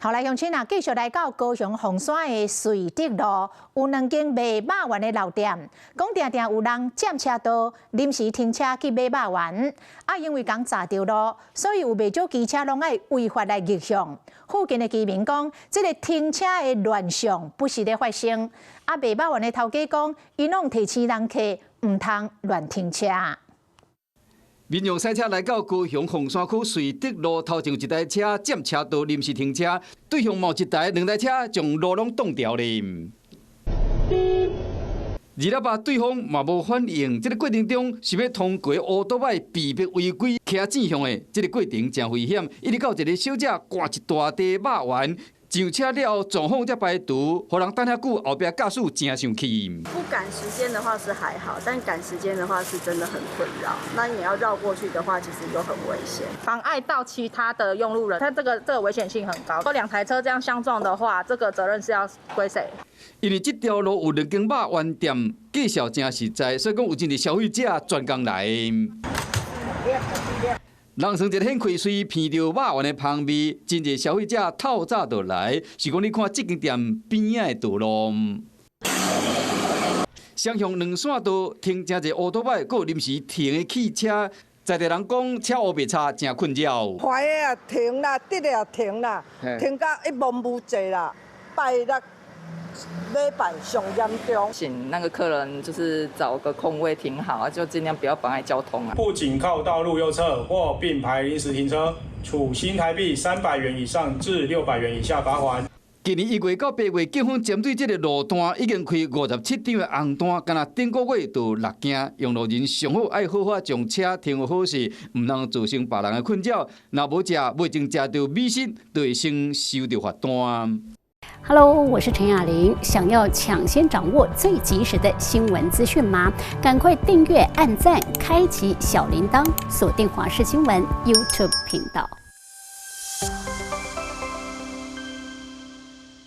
好來，鄉親啊，繼續來到高雄鳳山的瑞德路，有兩間賣肉圓的老店，講定定有人佔車道，臨時停車去買肉圓，啊，因為仝閘著路，所以有袂少機車攏愛違法來逆向。附近的居民講，這个停車的亂象不時咧發生。啊，賣肉圓的頭家講，𪜶攏提醒人客毋通亂停車。民眾駛車來到高雄鳳山區瑞德路頭前，有一台車佔車道臨時停車，對方嘛有一台兩台車將路攏擋牢咧。二喇叭對方嘛無反應，這个過程中是欲通過烏多擺被迫違規騎正向的，這个過程誠危險，一直到一个小姐掛一大袋肉圓上車了後，狀況才排除，予人等遐久，後壁駕駛誠生氣。不趕時間的話是還好，但趕時間的話是真的很困擾。那你要繞過去的話，其實又很危險，妨礙到其他的用路人，它這個危險性很高。如兩台車這樣相撞的話，這個責任是要歸誰？因為這條路有兩間肉圓店，價數誠實在，所以講有真濟消費者專工來。人算一個顯開喙，聞著肉圓的芳味，真濟消費者透早就來。是講你看這間店邊仔的道路，雙向兩線道停誠濟烏多擺，閣有臨時停的汽車，在地人講車烏白叉誠困擾。壞的也停啦，直的也停啦，停到一望無際啦，拜六禮拜上嚴重。請那個客人就是找個空位停好，就盡量不要妨礙交通啊。不緊靠道路右側或並排臨時停車，處新台幣300元以上至600元以下罰款。今年1月到8月，警方針對這个路段已經開57張的紅單，干焦頂個月就六件。用路人上好愛好好將車停好勢，毋通造成別人的困擾。若無食，袂前食著美食，就會先收著罰單。 Hello，我是陳雅玲。想要搶先掌握最及時的新聞資訊嗎？趕快訂閱、按讚、開啟小鈴鐺，鎖定華視新聞 YouTube 頻道。